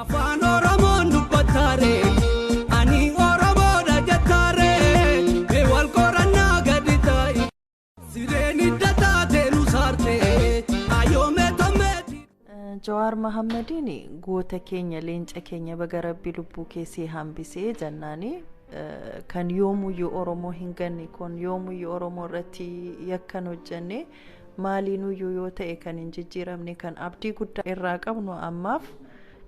Afaan Oromoon dubbattaare, ani Oromoodha jettaare, mee wal qorannaa gadi ta'i. Sireen hidda taate nu saarte, ayoomee tommeeti. Jawaar Mahammadiin goota keenya, leenca keenya, baga Rabbi lubbuu keessee hambisee jennaani. Kan yoomuyyuu Oromoo hin ganne, kun yoomuyyuu Oromoo irratti yakkan hojjenne maaliinuyyuu yoo ta'e kan hin jijjiiramne, kan abdii guddaa irraa qabnu, ammaaf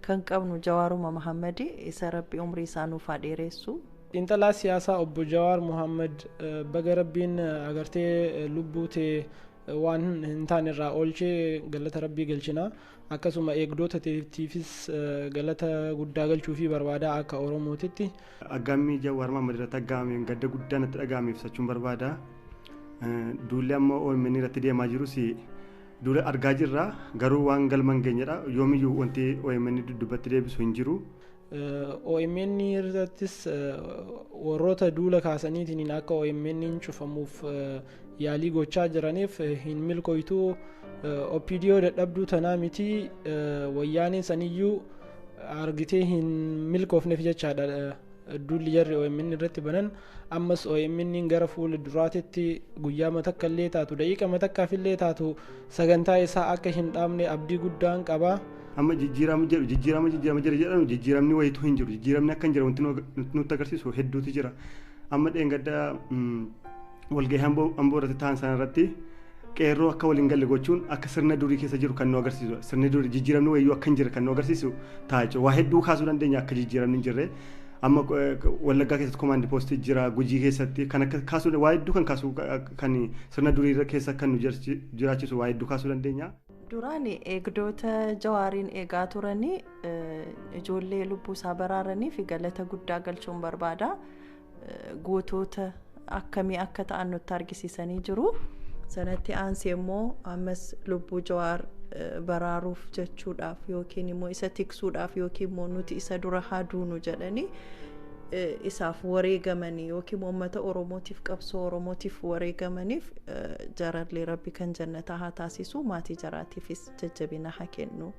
kan qabnu Jawaaruma Mahammadi. Isa Rabbi umrii isaa nuuf haa dheeressu. Xiinxalaa siyaasaa obbo Jawaar Muhammad, baga Rabbiin agartee lubbuu tee waan hin taane irraa oolchee, galata Rabbii galchina. Akkasuma eegdota teetiifis galata guddaa galchuufii barbaada akka Oromootitti. Aggaammii Jawaar Mohaammed irratti aggaameen gadda guddaa natti dhaga'ame ibsachuun barbaada. Duulli amma OMN irratti deemaa jirus duula argaa jirra, garuu waan galma hin geenyedha. Yoomiyyuu wanti OMN dudduubatti deebisu hin jiru. OMN irrattis warroota duula kaasaniitiin akka OMN cufamuuf yaalii gochaa jiraniif hin milkoytuu. OPDO dadhabduu tanaa miti, wayyaaneen saniyyuu argitee hin milkoofneef jechaadha duulli jarri OMN irratti banan. Ammas OMN gara fuula duraatitti guyyaa matakka illee taatu, daqiiqa matakkaaf illee taatu, sagantaa isaa akka hin dhaabne abdii guddaan qaba. Amma jijjiirama jedhu, jijjiirama jijjiirama jedhu jedhamu, jijjiiramni wayitu hin jiru. Jijjiiramni akka hin jiru wanti nutti agarsiisu hedduutu jira. Amma dheengadda walgahii Amboo irratti ta'an sana irratti qeerroo akka waliin galle gochuun akka sirna durii keessa jiru kan nu agarsiisu, sirni durii jijjiiramni wayyuu akka hin jirre kan nu agarsiisu ta'a jechuudha. Waa hedduu kaasuu dandeenya akka jijjiiramni hin jirre. Amma Wallaggaa keessatti command post jira, Gujii keessatti kan akka kaasuu, waa hedduu kan kaasuu, kan sirna durii keessa kan nu jiraachisu waa hedduu kaasuu dandeenya. Duraan eegdota Jawaariin eegaa turanii, ijoollee lubbuu isaa baraaranii fi galata guddaa galchuun barbaada. Gootota akkamii akka ta'an nutti argisiisanii jiru. Sanatti aansee immoo ammas lubbuu Jawaar baraaruuf jechuudhaaf yookiin immoo isa tiksuudhaaf yookiin immoo nuti isa dura haa duunu jedhanii isaaf wareegamanii yookiin uummata Oromootiif, qabsoo Oromootiif wareegamaniif, jarallee Rabbi kan jannataa haa taasisu, maatii jaraatiifis jajjabina haa kennu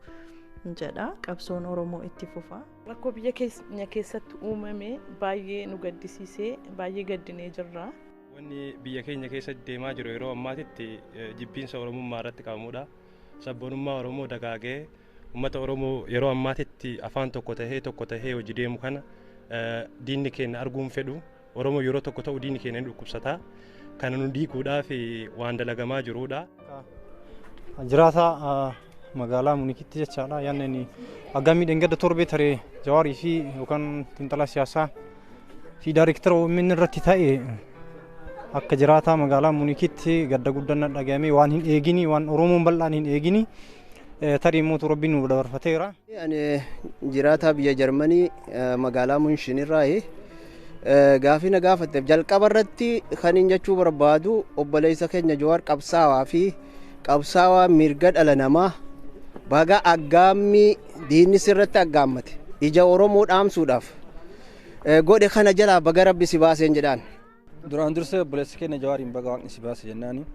jedha. Qabsoon Oromoo itti fufa. Rakkoo biyya keenya keessatti uumame baay'ee nu gaddisiisee, baay'ee gaddinee jirra. Wanni biyya keenya keessatti deemaa jiru yeroo ammaatitti jibbiinsa Oromummaa irratti qabamudha. Sabboonummaa Oromoo dagaagee, uummata Oromoo yeroo ammaatitti afaan tokko tahee, tokko tahee hojii deemu kana diinni keenya arguun fedhu. Oromoo yeroo tokko ta'u diinni keenya ni dhukkubsata. Kana nu diiguudhaaf waan dalagamaa jirudha. Jiraataa magaalaa Munikitti jechaadha. Yaanni aggaamii dheengadda torbee taree Jawaarii fi yookaan xiinxalaa siyaasaa fi daariktara OMN irratti ta'e, akka jiraataa magaalaa Munikitti gadda guddaan dhagahame. Waan hin eegini, waan Oromoon bal'aan hin eegini, tarii immoo Rabbiin nu dabarfateera. Ani jiraataa biyya Jarmanii magaalaa Munshin irraayi. Gaafii na gaafatteef jalqaba irratti kan hin jechuu barbaadu, obboleessa keenya Jawaar, qabsaawaa fi qabsaawaa mirga dhala namaa, baga aggaammii diinni sirratti aggaammate ija Oromoo dhaamsuudhaaf godhe kana jalaa baga Rabbi si baaseen jedhaan. Duraan dursee obboleessa keenya Jawaariin baga Waaqni si baase jennaani.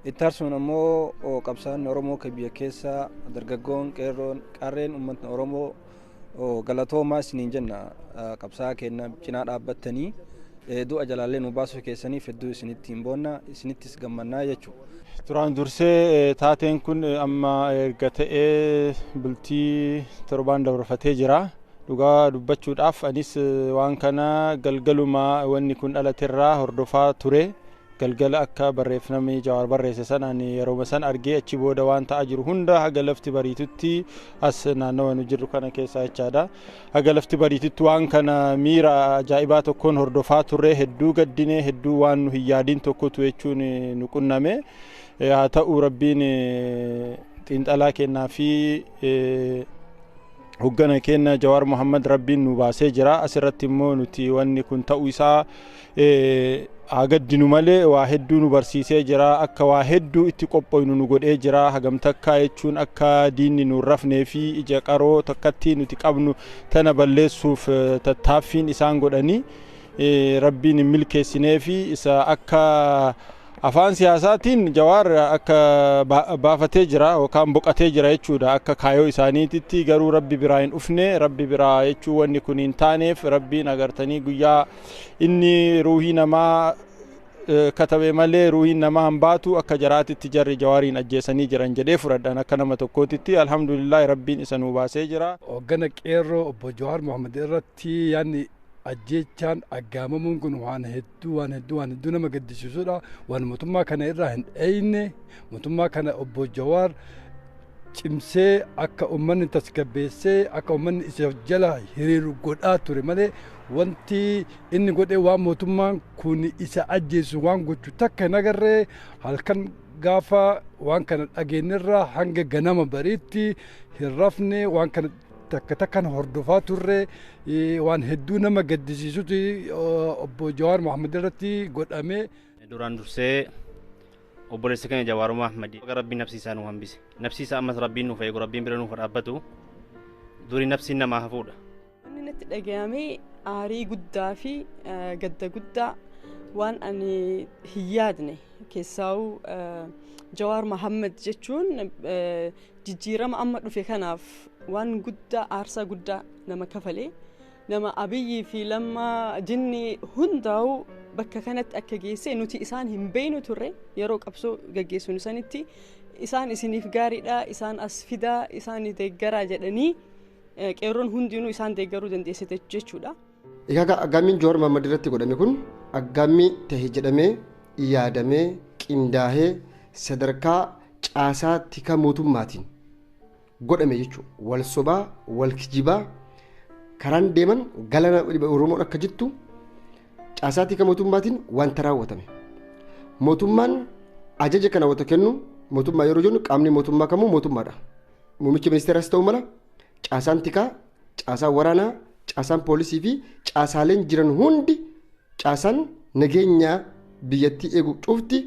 Itti aarsuun ammoo qabsaa'onni Oromoo kan biyya keessa, dargaggoon, qeerroon, qarreen, uummatni Oromoo galatoomaa isiniin jenna. Qabsaa'aa keenya cinaa dhaabbattanii du'a jalaallee nu baasuu keessaniif hedduu isinitti hin boonna, isinittis gammannaa jechuudha. Duraan dursee taateen kun amma erga ta'ee bultii 7n dabarfatee jira. Dhugaa dubbachuudhaaf anis waan kana galgaluma wanni kun dhalaterraa hordofaa ture. Galgala akka barreeffamni Jawaar barreesse sanaan yeroo san argee, achi booda waan ta'aa jiru hunda haga lafti bariitutti as naannawa nu jirru kana keessa jechaadha. Haga lafti bariitutti waan kana miira ajaa'ibaa tokkoon hordofaa turre. Hedduu gaddinee, hedduu waan nu hin yaadin tokkotu jechuun nu qunname. Haa ta'u, Rabbiin xiinxalaa kennaa fi hoggana keenya Jawaar Muhammad Rabbiin nu baasee jira. Asirratti immoo nuti wanni kun ta'uu isaa haa gaddinu malee waa hedduu nu barsiisee jira. Akka waa hedduu itti qophoynu nu godhee jira. Hagam takkaa jechuun akka diinni nu rafnee fi ija qaroo takkatti nuti qabnu tana balleessuuf tattaaffiin isaan godhanii Rabbiin hin milkeessinee fi isa akka Afaan siyaasaatiin Jawaar akka baafatee jira yookaan boqotee jira jechuudha. Akka kaayoo isaaniititti garuu Rabbi biraa hin dhufne. Rabbi biraa jechuu wanni kun hin taaneef, Rabbiin agartanii guyyaa inni ruuhii namaa katabe malee ruuhiin namaa hin baatu. Akka jaraatitti jarri Jawaariin ajjeesanii jiran jedhee fudhadhan akka nama tokkootitti. Alhamdulillah, Rabbiin isa nuu baasee jira. Hoggana qeerroo obbo Jawaar Mohaammed irratti yaadni ajjeechaan aggaamamuun kun waan hedduu, waan hedduu, waan hedduu nama gaddisiisudha. Waan mootummaa kana irraa hin dheeyne. Mootummaa kana obbo Jawaar cimsee akka uummanni tasgabbeessee, akka uummanni isa jala hiriiru godhaa ture malee, wanti inni godhee waan mootummaan kun isa ajjeesu waan gochu takka hin agarree. Halkan gaafa waan kana dhageenyerraa hanga ganama bariitti hin rafne. Waan kana takka takkan hordofaa turre. Waan hedduu nama gaddisiisutu obbo Jawaar Mohaammed irratti godhame. Duraan dursee obboleessa keenya Jawaar Mohaammed Rabbiin nafsi isaa nu hambise. Nafsi isaa ammas Rabbiin nuuf eegu, Rabbiin bira nuuf dhaabbatu. Durii nafsiin namaa hafuudha. Wanni natti dhagahame aarii guddaa fi gadda guddaa, waan ani hin yaadne. Keessaa'u Jawaar Mohaammed jechuun jijjiirama amma dhufe kanaaf waan guddaa, aarsaa guddaa nama kafalee, nama Abiyyii fi Lammaa jinni hundaa'u bakka kanatti akka geesse. Nuti isaan hin beeynu turre. Yeroo qabsoo gaggeessinu sanitti isaan isiniif gaariidha, isaan as fidaa, isaan deeggaraa jedhanii, qeerroon hundinuu isaan deeggaruu dandeessite jechuudha. Egaa aggaammiin Jawaar Mohaammed irratti godhame kun aggaammii tahe jedhamee yaadamee qindaahee sadarkaa caasaa tika mootummaatiin godhame jechuudha. Wal sobaa, wal kijibaa karaan deeman galana Oromoon akka jettu caasaa tika mootummaatiin wanta raawwatame. Mootummaan ajaja kana wanta kennu, mootummaa yeroo jennu qaamni mootummaa kamuu mootummaadha. Muummicha ministeeraas ta'uu mala, caasaan tikaa, caasaan waraanaa, caasaan poolisii fi caasaaleen jiran hundi, caasaan nageenyaa biyyattii eegu cufti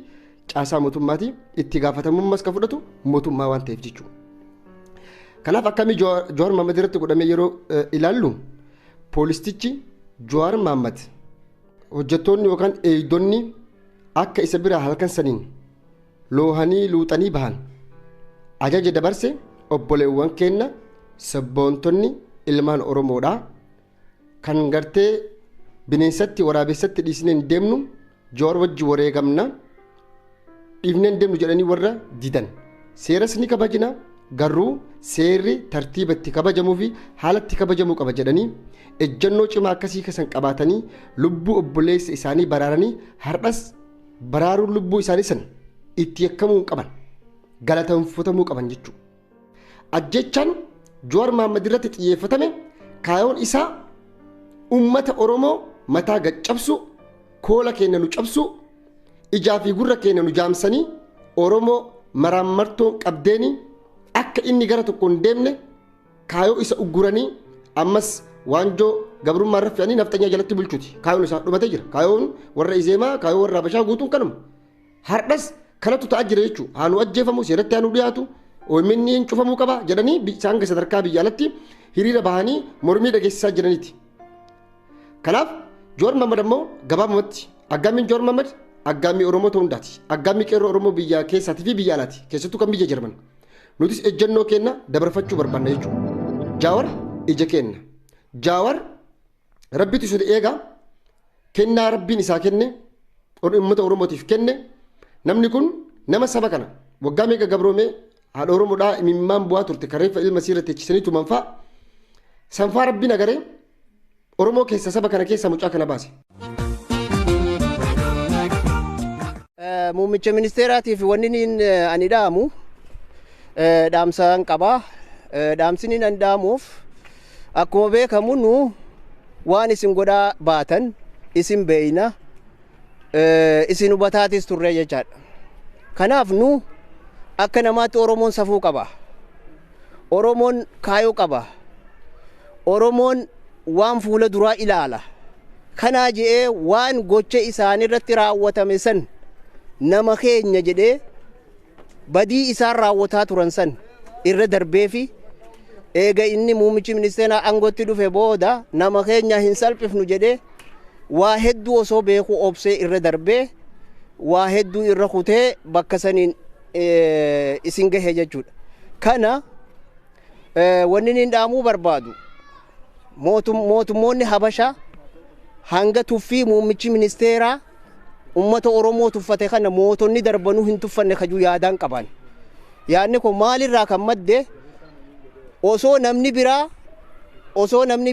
caasaa mootummaati. Itti gaafatamummaas kan fudhatu mootummaa waan ta'eef jechuudha. Kanaaf akkamii Jawaar Mohaammed irratti godhame yeroo ilaallu, poolistichi Jawaar Mohaammed hojjettoonni yookaan eegdonni akka isa biraa halkan saniin loohanii luuxanii bahan ajaja dabarse. Obboleewwan keenya sabboontonni ilmaan Oromoodhaa kan gartee bineensatti waraabessatti dhiisnee hin deemnu, Jawaar wajji wareegamna, dhiifnee hin deemnu jedhanii warra didan, seeras ni kabajna, garuu seerri tartiiba itti kabajamuu fi haala itti kabajamuu qaba jedhanii ejjennoo cimaa akkasii kasan qabaatanii lubbuu obboleessa isaanii baraaranii, har'as baraaruun lubbuu isaanii san itti yakkamuu hin qaban, galateeffatamuu qaban jechuudha. Ajjechaan Jawaar Mohaammed irratti xiyyeeffatame kaayoon isaa uummata Oromoo mataa gad cabsu, koola keenya nu cabsu, ijaa fi gurra keenya nu jaamsanii, Oromoo maraammartoon qabdeeni akka inni gara tokko hin deemne kaayoo isa ugguranii, ammas waanjoo gabrummaa irra fe'anii nafxanyaa jalatti bulchuuti. Kaayoon isaa dhumatee jira. Kaayoon warra Izeemaa, kaayoo warra Habashaa guutuun kanuma. Har'as kanatu ta'aa jira jechuudha. Haa nu ajjeefamu, seeratti haa nu dhiyaatu, OMN hin cufamuu qaba jedhanii isaan sadarkaa biyya alatti hiriira bahanii mormii dhageessisaa jiraniiti. Kanaaf Jawaar Mohaammed ammoo gabaabumatti aggaammiin Jawaar Mohaammed aggaammii Oromoo ta'uu hundaati. Aggaammii qeerroo Oromoo biyya keessaatii fi biyya alaati. Keessattuu kan biyya Jarman. Nutis ejjennoo keenya dabarfachuu barbaanna jechuudha. Jawaar ija keenya. Jawaar Rabbitu isa eegaa. Kennaa Rabbiin isaa kenne, uummata Oromootiif kenne. Namni kun nama saba kana waggaa meeqa gabroomee, haadha Oromoodhaa imimmaan bu'aa turte, kareeffa ilma isiirra teechisanii tuman fa'a. Sanfaa Rabbiin agaree Oromoo keessa, saba kana keessa mucaa kana baase. Muummicha ministeeraatiif wanni inni ani dhaamu dhaamsaan qaba. Dhaamsi inni ani dhaamuuf, akkuma beekamu nu waan isin godhaa baatan isin beeyna, isin hubataatis turre jechaadha. Kanaaf nu akka namaatti Oromoon safuu qaba. Oromoon kaayoo qaba. Oromoon waan fuula duraa ilaala. Kanaa je'ee waan gocha isaanii irratti raawwatame san, nama keenya jedhee badii isaan raawwataa turan san irra darbee fi eega inni muummichi ministeeraa aangootti dhufe booda nama keenya hin salphifnu jedhee waa hedduu osoo beekuu obsee irra darbee. waa hedduu irra kutee bakka saniin isin gahe jechuudha. Kana wanni inni dhaamuu barbaadu mootummoonni Habashaa hanga tuffii muummichi ministeeraa ummata Oromoo tuffate kana mootonni darbanuu hin tuffanne kajuu yaadaan qaban. Yaadni kun maalirraa kan madde osoo namni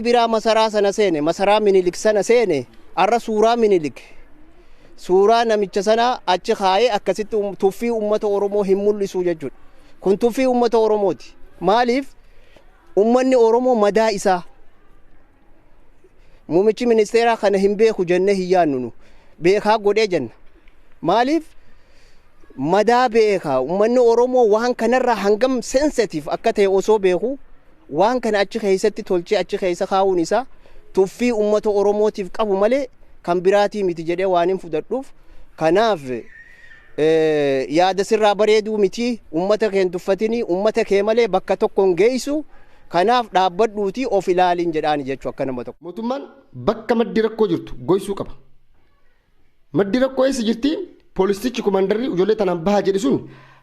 biraa masaraa sana seene, masaraa Minilik sana seene, arra suuraa Minilik suuraa namicha sana achi kaayee akkasitti tuffii ummata Oromoo hin mul'isu jechuudha. Kun tuffii ummata Oromooti. Maaliif ummanni Oromoo madaa isaa muummichi ministeeraa kana hin beeku jennee hin yaadnu, nu beekaa godhee jenna. Maaliif madaa beekaa ummanni Oromoo waan kanarraa hangam sensitive akka ta'e osoo beeku waan kana achi keessatti tolchee achi keessa kaa'uun isaa tuffii ummata Oromootiif qabu malee kan biraatii miti jedhee waan hin fudhadhuuf. Kanaaf yaada sirraa bareeduu miti, ummata kee hin tuffatinii, ummata kee malee bakka tokko hin geessu. Kanaaf dhaabbadhuutii of ilaalin jedhaani jechuu akka nama tokko. Mootummaan bakka maddi rakkoo jirtu goysuu qaba. Maddi rakkoo eessa jirti? Poolisichi komaandarri ijoollee tanaan bahaa jedhe sun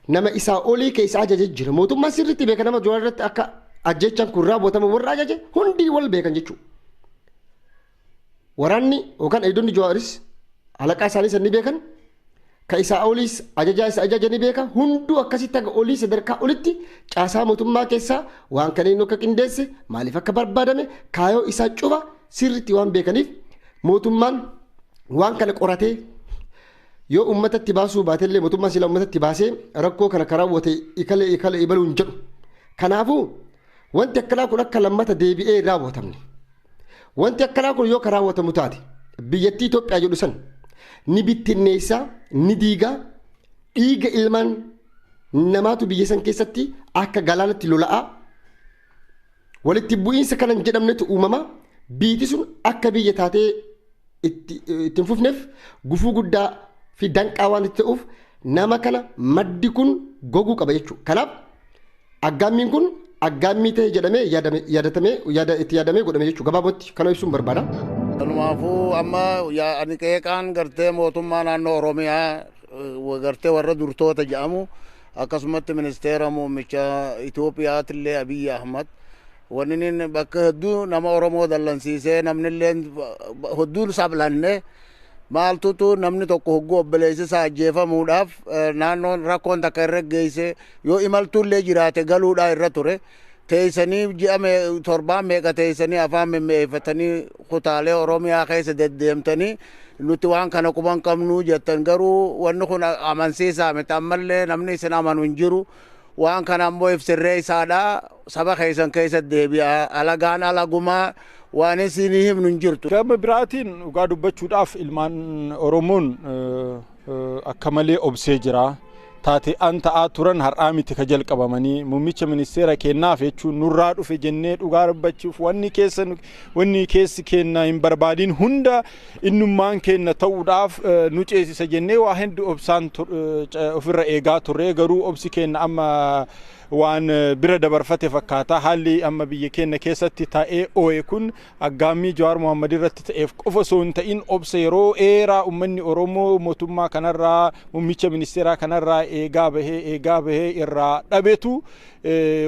nama isaa olii keessa ajaje jira. Mootummaan sirriitti beeka nama Jawaar irratti akka ajjechaan kun raawwatama warra ajaje hundi wal beekan jechuudha. Waraanni yookaan eegdonni Jawaaris alaqaa isaanii san ni beekan. Ka isaa oliis ajajaa isa ajaja ni beeka. Hunduu akkasitti haga olii sadarkaa olitti caasaa mootummaa keessaa waan kana inni akka qindeesse maaliif akka barbaadame kaayoo isaa cufa sirriitti waan beekaniif mootummaan waan kana qoratee yoo uummatatti baasuu baatellee mootummaan sila uummatatti baasee rakkoo kana karaa raawwate ikalee ikalee ibaluu hin jedhu. Kanaafuu wanti akkanaa kun akka lammata deebi'ee hin raawwatamne. Wanti akkanaa kun yoo ka raawwatamu taate biyyattii Itoophiyaa jedhu san ni bittinneessa, ni diiga, dhiiga ilmaan namaatu biyya san keessatti akka galaanatti lola'a. Walitti bu'iinsa kana hin jedhamnetu uumama. Biyyi sun akka biyya taatee itti hin fufneef gufuu guddaa fi danqaa waan itti ta'uuf nama kana maddi kun goguu qaba jechuudha. Kanaaf aggaammiin kun aggaammii ta'e jedhamee yaadatamee itti yaadamee godhame jechuudha. Gabaabumatti kana ibsuun barbaada. Kanumaafuu amma ani qeeqaan gartee mootummaa naannoo Oromiyaa gartee warra durtoota jedhamu akkasumatti ministeera muummicha Itoophiyaatillee Abiyyi Ahmad wanni inni bakka hedduu nama Oromoo dallansiisee namnillee hedduun sablanne maaltutu namni tokko hogguu obboleessi isaa ajjeefamuudhaaf naannoon rakkoon takka irra geesse yoo imaltuullee jiraate galuudhaa irra ture. Teessanii ji'a torbaan meeqa teessanii afaan mimmi'eeffatanii kutaalee Oromiyaa keessa deddeemtanii nuti waan kana quban qabnu jettan, garuu wanni kun amansiisaa miti. Ammallee namni isin amanu hin jiru. Waan kana ammoo ibsirree isaadha saba keessan keessa deebi'a. Alagaan alagumaa waan isin himnu hin jirtu. Gama biraatiin dhugaa dubbachuudhaaf ilmaan Oromoon akka malee obsee jira. Taate an ta'aa turan har'aa miti ka jalqabamanii muummicha ministeera kennaaf jechuun nurraa dhufe jennee dhugaa dubbachuuf wanni keessi kenna hin barbaadin hunda innummaan kenna ta'uudhaaf nu ceesisa jennee waa hedduu obsaan ofirra eegaa turre, garuu obsi kenna amma waan bira dabarfate fakkaata. Haalli amma biyya keenya keessatti taa'ee oo'e kun aggaammii Jawaar Mohammad irratti ta'eef qofa osoo hin ta'in obsa yeroo dheeraa uummanni Oromoo mootummaa kanarraa muummicha ministeeraa kanarraa eegaa bahee irraa dhabetu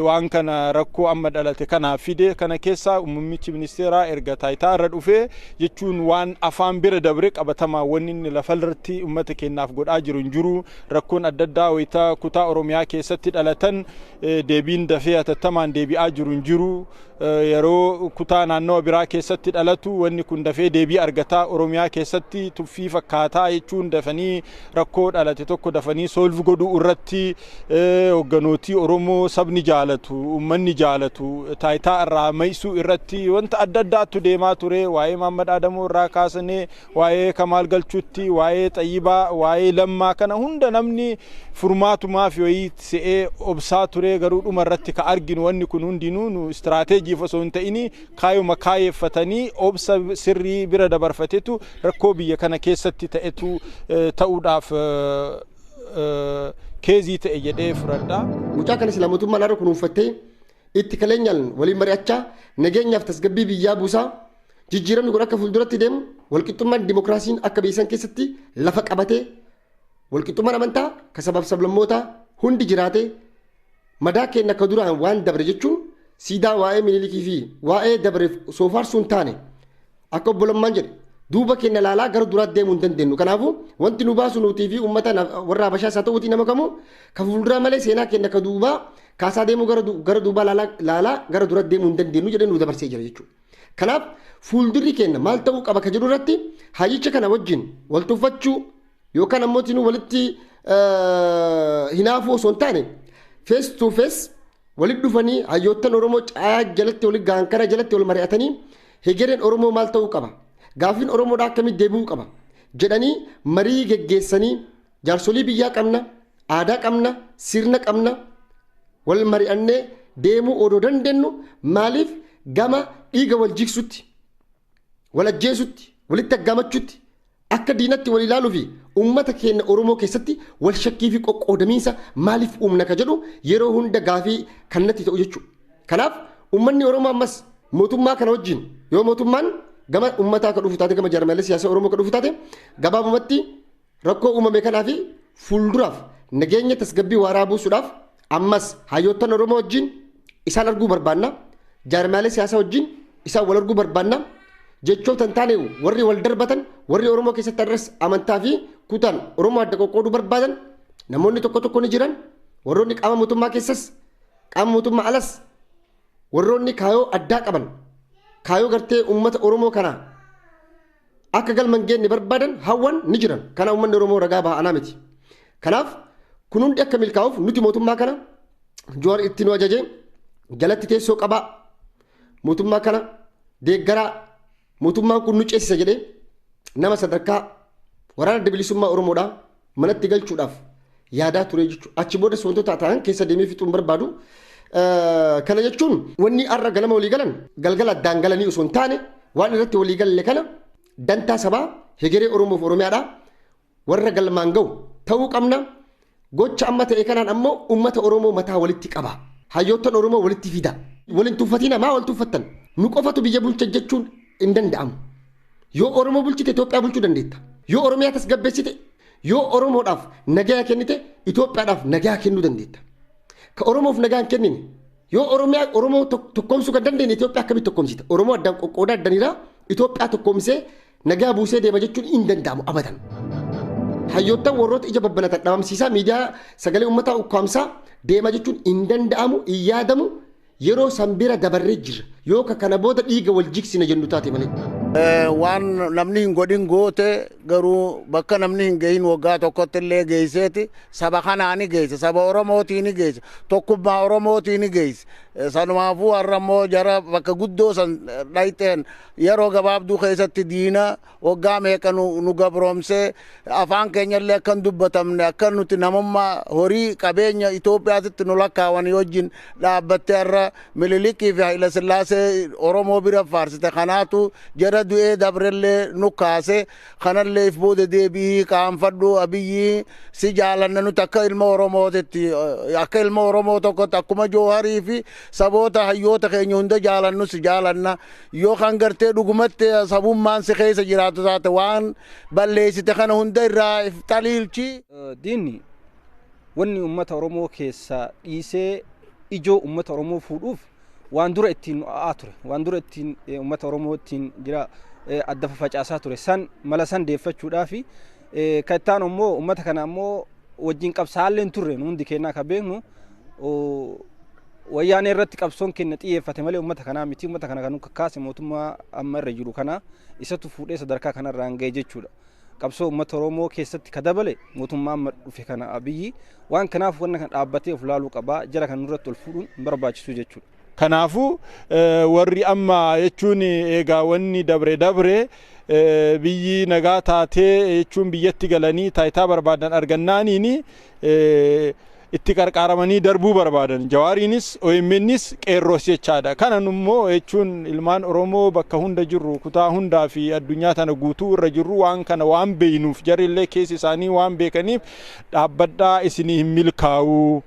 waan kana rakkoo amma dhalate kanaaf fide. Kana keessaa muummichi ministeeraa erga taayitaa irra dhufee jechuun waan afaan bira dabre qabatamaa wanni inni lafarratti uummata keenyaaf godhaa jiru hin jiru. Rakkoon adda addaa wayitaa kutaa Oromiyaa keessatti dhalatan deebiin dafee hatattamaan deebi'aa jiru hin jiru. Yeroo kutaa naannoo biraa keessatti dhalatu wanni kun dafee deebii argataa. Oromiyaa keessatti tuffii fakkaataa jechuun dafanii rakkoo dhalate tokko dafanii soolvi godhuu irratti hoogganootii Oromoo sabni jaalatu uummanni jaalatu taayitaa irraa maysuu irratti wanta adda addaatu deemaa ture. Waa'ee Mahammad Adamoo irraa kaasanii waa'ee Kamaal Galchuutti, waa'ee Xayyibaa, waa'ee Lammaa kana hunda namni furmaatumaaf wayii se'ee obsaa ture. Garuu dhuma irratti ka arginu wanni kun hundinuu nu istiraateejiif osoo hin ta'in kaayuma kaayeeffatanii obsa sirrii bira dabarfatetu rakkoo biyya kana keessatti ta'etu ta'uudhaaf keezii ta'e jedhee fudhadha. Mucaa kana sila mootummaan har'a kunuunfattee itti kaleenyaan waliin mari'achaa nageenyaaf tasgabbii biyyaa buusaa jijjiiramni kun akka fuulduratti deemu walqixxummaan dimokiraasiin akka biyya san keessatti lafa qabatee Walqixxummaan amantaa ka sabaaf sablammootaa hundi jiraate, madaa keenya akka duraan waan dabre jechuun siidaa waa'ee Minilikii fi waa'ee dabreef soofaarsuu hin taane, akka obbo Lammaan jedhe duuba keenya laalaa gara duraatti deemuu hin dandeenyu. Kanaafuu wanti nu baasu nutii fi uummata warra Habashaas haa ta'uutii nama kamuu ka fuulduraa malee seenaa keenya ka duubaa kaasaa deemuu, gara duubaa laalaa gara duraatti deemuu hin dandeenyu jedhee nu dabarsee jira jechuudha. Kanaaf fuuldurri keenya maal ta'uu qaba ka jedhu irratti hayyicha kana wajjin wal tuffachuu yookaan ammoo walitti hinaafuu osoo hin taane, face to face walitti dhufanii hayyoottan Oromoo caayaa jalatti walitti gaankara jalatti wal mari'atanii, hegereen Oromoo maal ta'uu qaba, gaaffiin Oromoodhaa akkamitti deebi'uu qaba jedhanii marii geggeessanii, jaarsolii biyyaa qabna, aadaa qabna, sirna qabna, wal mari'annee deemuu odoo dandeenyu maaliif gama dhiiga wal jigsutti, wal ajjeesutti, walitti aggaamachuutti, akka diinatti wal ilaaluu fi uummata keenya Oromoo keessatti wal shakkii fi qoqqoodamiinsa maaliif uumna ka jedhu yeroo hunda gaafii kan natti ta'u jechuudha. Kanaaf uummanni Oromoo ammas mootummaa kana wajjin, yoo mootummaan gama uummataa ka dhufu taate, gama jaarmaalee siyaasaa Oromoo ka dhufu taate, gabaabumatti rakkoo uumame kanaa fi fuulduraaf nageenya tasgabbii waaraa buusuudhaaf ammas hayyoottan Oromoo wajjin isaan arguu barbaanna. Jaarmaalee siyaasaa wajjin isaan wal arguu barbaanna. Jechoota hin taane warri wal darbatan, warri Oromoo keessatti arras amantaa fi kutaan Oromoo adda qoqqooduu barbaadan namoonni tokko tokko ni jiran. Warroonni qaama mootummaa keessas qaama mootummaa alas warroonni kaayoo addaa qaban, kaayoo gartee uummata Oromoo kana akka galma hin geenye barbaadan hawwan ni jiran. Kana uummanni Oromoo ragaa baha, anaa miti. Kanaaf kun hundi akka milkaa'uuf nuti mootummaa kana Jawaar itti nu ajajee jalatti teessoo qabaa, mootummaa kana deeggaraa, mootummaan kun nu ceesisa jedhee nama sadarkaa waraana Adda Bilisummaa Oromoodhaa manatti galchuudhaaf yaadaa ture jechuudha. Achi boodas wantoota ta'an keessa deemee fixuun barbaadu. Kana jechuun wanni har'a ganama walii galan galgala addaan galanii osoo hin taane, waan irratti walii galle kana dantaa sabaa hegeree Oromoof Oromiyaadhaa warra galmaan ga'u ta'uu qabna. Gocha amma ta'e kanaan ammoo uummata Oromoo mataa walitti qaba. Hayyoottan Oromoo walitti fida. Waliin tuffatina, maa wal tuffattan? Nu qofatu biyya bulcha jechuun hin danda'amu. Yoo Oromoo bulchite Itoophiyaa bulchuu dandeetta. Yoo Oromiyaa tasgabbeessite, yoo Oromoodhaaf nagaa kennite, Itoophiyaadhaaf nagaa kennuu dandeetta. Ka Oromoof nagaa hin kennine, yoo Oromiyaa Oromoo tokkoomsuu kan dandeenye, Itoophiyaa akkamitti tokkoomsita? Oromoo addaan qoqqoodaa addaniiraa Itoophiyaa tokkoomsee nagaa buusee deema jechuun hin danda'amu abadan. Hayyoottan warroota ija babbanatan dhabamsiisaa, miidiyaa sagalee uummataa ukkaamsaa deema jechuun hin danda'amu, hin yaadamu. Yeroo san bira dabarree jirra. Yoo ka kana booda dhiiga wal jigsina jennu taate malee. Waan namni hin godhin goote, garuu bakka namni hin gahin waggaa tokkotti illee geesseeti. Saba kanaani geesse, saba Oromootiini geesse, tokkummaa Oromootiini geesse. Sanumaafuu har'a immoo jara bakka guddoo san dhayxeen yeroo gabaabduu keessatti diina waggaa meeqa nu gabroomsee, afaan keenya illee akka hin dubbatamne, akka nuti namummaa horii qabeenya Itoophiyaatitti nu lakkaawanii wajjin dhaabbattee har'a Minilikii fi Haayila Sillaasee Oromoo bira faarsite. Kanaatu jara du'ee dabrellee nu kaase. Kanallee if booda deebi'ii qaanfadhu. Abiyyi, si jaalanna nuti akka ilma Oromootitti, akka ilma Oromoo tokkotti, akkuma Jooharii fi saboota hayyoota keenya hunda jaalannu si jaalanna. Yoo kan gartee dhugumatti sabummaan si keessa jiraatu taate, waan balleessite kana hunda irraa if xaliilchi. Diinni wanni uummata Oromoo keessaa dhiisee ijoo uummata Oromoo fuudhuuf waan dura ittiin a'aa ture, waan dura ittiin uummata Oromoo ittiin jira adda faffacaasaa ture san mala san deeffachuudhaaf kan itti aanu immoo uummata kana ammoo wajjin qabsaa'allee hin turre. Nu hundi keenyaa kan beeknu Wayyaanee irratti qabsoon keenya xiyyeeffate malee uummata kanaa miti. Uummata kana kan nu kakkaase mootummaa amma irra jiru kana, isatu fuudhee sadarkaa kanarraan ga'e jechuudha. Qabsoo uummata Oromoo keessatti ka dabale mootummaa amma dhufe kana, Abiyyi. Waan kanaaf wanna kana dhaabbatee of laaluu qaba. Jara kan nurratti ol fuudhuun hin barbaachisu jechuudha. Kanaafuu warri amma jechuun eegaa wanni dabre dabre, biyyi nagaa taatee jechuun biyyatti galanii taayitaa barbaadan argannaaniin itti qarqaaramanii darbuu barbaadan. Jawaariinis, OMNs, qeerroos jechaadha. Kana immoo jechuun ilmaan Oromoo bakka hunda jirru, kutaa hundaa fi addunyaa tana guutuu irra jirru, waan kana waan beeynuuf, jarrillee keessi isaanii waan beekaniif, dhaabbadhaa, isinii hin milkaa'u.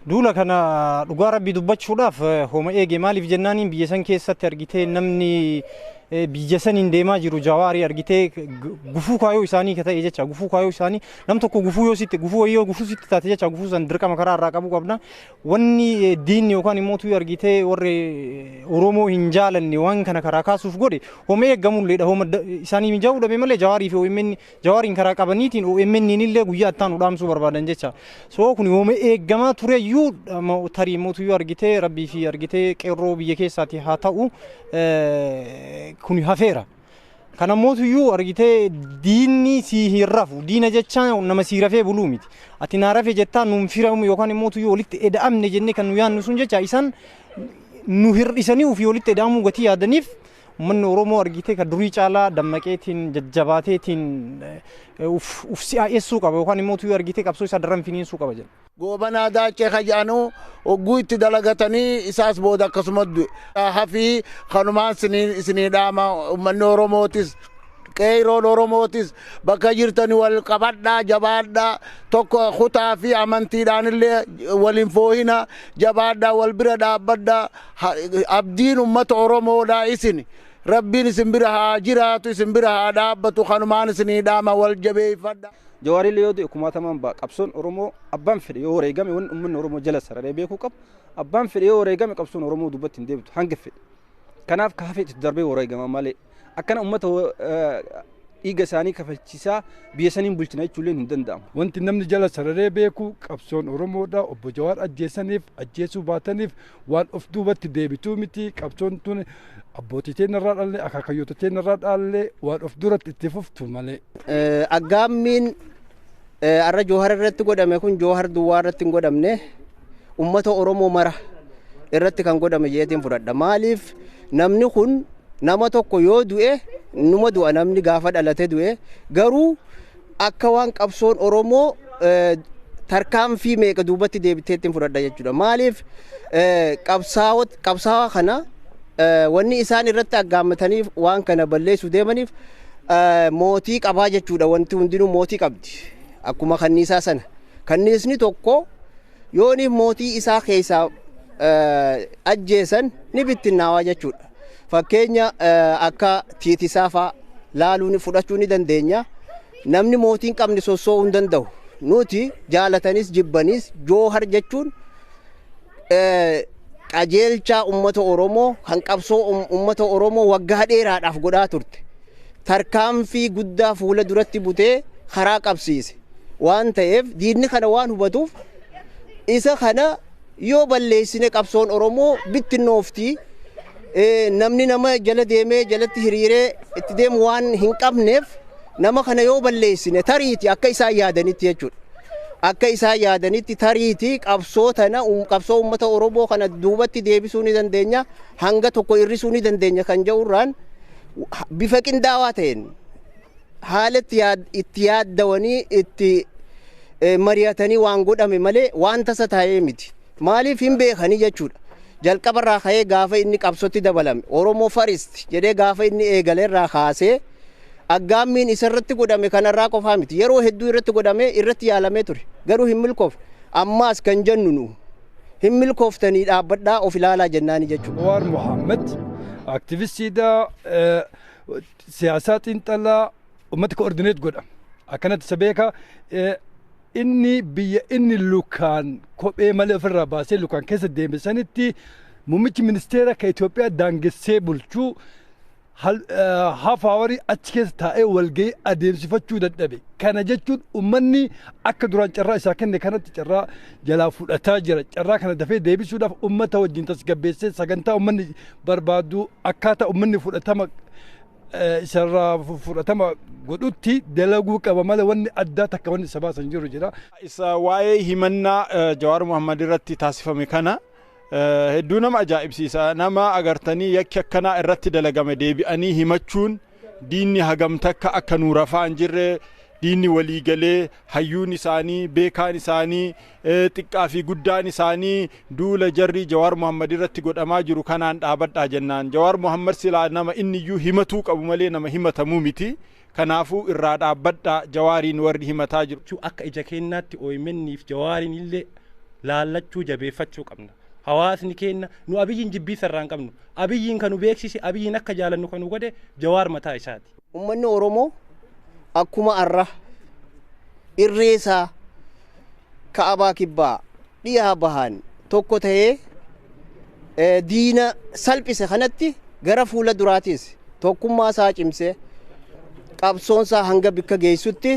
Duula kana dhugaa Rabbii dubbachuudhaaf homa eege. Maaliif jennaaniin, biyya san keessatti argitee namni Biyya saniin deemaa jiru Jawaarii argitee gufuu kaayoo isaanii ka ta'e jecha. Gufuu kaayoo isaanii nam tokko gufuu yoo sitti gufuu yoo gufuu sitti taate jecha, gufuu san dirqama karaa irraa qabuu qabna. Wanni diinni yookaan immoo tuyyu argitee warri Oromoo hin jaalanne waan kana karaa kaasuuf godhe homa eeggamulleedha. Homa isaanii mijaa'uu dhabe malee Jawaarii fi OMN Jawaariin karaa qabaniitiin OMN illee guyyaa ittaan dhaamsuu barbaadan jecha. So kun homa eeggamaa ture iyyuu, tarii immoo tuyyuu argitee rabbii fi argitee qeerroo biyya keessaati haa ta'u kun hafeera. Kana mootuyyuu argitee diinni si hin rafu. Diina jecha nama si rafee buluu miti. Ati naa rafe jettaa nuun firamu yookaan immoo tuyyuu walitti eda'amne jennee kan nu yaadnu sun jecha, isaan nu hir'isanii ofii walitti eda'amuu gatii yaadaniif, uummanni Oromoo argitee kan durii caalaa dammaqeetiin jajjabaateetiin uf si'aa'essuu qaba yookaan immoo tuyyuu argitee qabsoo isaa daran finiinsuu qaba jedha. Goobanaa Daacee kajaanuu hogguu itti dalagatanii isaas booda akkasuma du'e. Hafii kanumaan isinii dhaama. Uummanni Oromootis, qeeroon Oromootis, bakka jirtani wal qabadhaa, jabaadhaa. Tokko kutaa fi amantiidhaan illee waliin foohina, jabaadhaa, wal bira dhaabbadhaa. Abdiin uummata Oromoodhaa isin. Rabbiin isin bira haa jiraatu, isin bira haa dhaabbatu. Kanumaan isinii dhaama, wal jabeeffadha. Jawaarillee yoo du'e kumaatamaan ba'a. Qabsoon Oromoo abbaan fedhe yoo wareegame, wanni uummanni Oromoo jala sararee beekuu qabu, abbaan fedhe yoo wareegame qabsoon Oromoo duubatti hin deebitu hanga fedhe. Kanaaf ka hafe itti darbee wareegama malee akkana uummata dhiiga isaanii kafalchiisaa biyya saniin bulchina jechuullee hin danda'amu. Wanti namni jala sararee beeku qabsoon Oromoodha. Obbo Jawaar ajjeesaniif ajjeesuu baataniif waan of duubatti deebituu miti. Qabsoon tun abbootii teenya irraa dhaalle, akaakayyoota teenya irraa dhaalle, waan of duratti itti fuftu malee. Aggaammiin arra Joohar irratti godhame kun Joohar duwwaa irratti hin godhamne, ummata Oromoo mara irratti kan godhame jeetiin fudhadha. Maaliif? Namni kun nama tokko yoo du'e numa du'a, namni gaafa dhalate du'e, garuu akka waan qabsoon Oromoo tarkaanfii meeqa duubatti deebiteetti fudhadha jechuudha. Maaliif? Qabsaawaa kana wanni isaan irratti aggaammatanii waan kana balleessuu deemaniif mootii qabaa jechuudha. Wanti hundinuu mootii qabdi. Akkuma kanniisaa sana. Kanniisni tokko yooniif mootii isaa keessaa ajjeesan ni bittinnaawaa jechuudha. Fakkeenya akka tiitisaa fa'aa laaluu fudhachuu ni dandeenya. Namni mootii hin qabne sossoo'uu hin danda'u. Nuti jaalatanis jibbanis Joohar jechuun qajeelchaa uummata Oromoo kan qabsoo uummata Oromoo waggaa dheeraadhaaf godhaa turte. Tarkaanfii guddaa fuula duratti butee karaa qabsiise. Waan ta'eef diinni kana waan hubatuuf, isa kana yoo balleessine qabsoon Oromoo bittinnooftii, namni nama jala deemee jalatti hiriiree itti deemu waan hin qabneef, nama kana yoo balleessine tariiti akka isaan yaadanitti jechuudha. Akka isaan yaadanitti tariiti qabsoo tana, qabsoo uummata Oromoo kana duubatti deebisuu ni dandeenya, hanga tokko hir'isuu ni dandeenya kan jedhurraan bifa qindaawaa ta'een haala itti yaaddawanii itti mari'atanii waan godhame malee waan tasa taa'ee miti. Maaliif? Hin beekanii jechuudha. Jalqabarraa ka'ee gaafa inni qabsootti dabalame "Oromoo First" jedhee gaafa inni eegaleerraa kaasee aggaammiin isarratti godhame kanarraa qofaa miti. Yeroo hedduu irratti godhame, irratti yaalamee ture. Garuu hin milkoofne. Ammaas kan jennu nu hin milkooftanii, dhaabbadhaa, of ilaalaa jennaani jechuudha. Jawaar Mohaammed aktivistiidha, siyaasaa xiinxalaa, uummata coordinate godha. Akkanatti isa beeka. Inni biyya inni lukaan kophee malee ofirraa baasee lukaan keessa deeme sanitti muummichi ministeera ka Itoophiyaa daangessee bulchuu half hourii achi keessa taa'ee walgahii adeemsifachuu dadhabe. Kana jechuun uummanni akka duraan carraa isaa kenne kanatti carraa jalaa fudhataa jira. Carraa kana dafee deebisuudhaaf uummata wajjin tasgabbeessee sagantaa uummanni barbaadu akkaataa uummanni fudhatama isarraa fudhatama godhutti dalaguu qaba malee wanni addaa takka wanni isa baasan jiru jira. Isa waa'ee himannaa Jawaar Mohammad irratti taasifame kana hedduu nama ajaa'ibsiisa. Nama agartanii yakki akkanaa irratti dalagame deebi'anii himachuun diinni hagam takka akka nu rafaa hin jirre, diinni waliigalee, hayyuun isaanii, beekaan isaanii, xiqqaa fi guddaan isaanii duula jarri Jawaar Mohammad irratti godhamaa jiru kanaan dhaabadhaa jennaan. Jawaar Mohammad silaa nama inni iyyuu himatuu qabu malee nama himatamuu miti. Kanaafuu irraa dhaabbadhaa Jawaariin warri himataa jiru. Akka ija keenyaatti OMN fi Jawaariin illee laallachuu jabeeffachuu qabna. Hawaasni keenya nu Abiyyiin jibbiisa irraa hin qabnu. Abiyyiin kan nu beeksise, Abiyyiin akka jaalannu kan nu godhe Jawaar mataa isaati. Uummanni Oromoo akkuma arra irreesaa ka'abaa kibbaa dhiyaa bahan tokko ta'ee diina salphise kanatti gara fuula duraatis tokkummaa isaa cimsee qabsoon isaa hanga bikka geessutti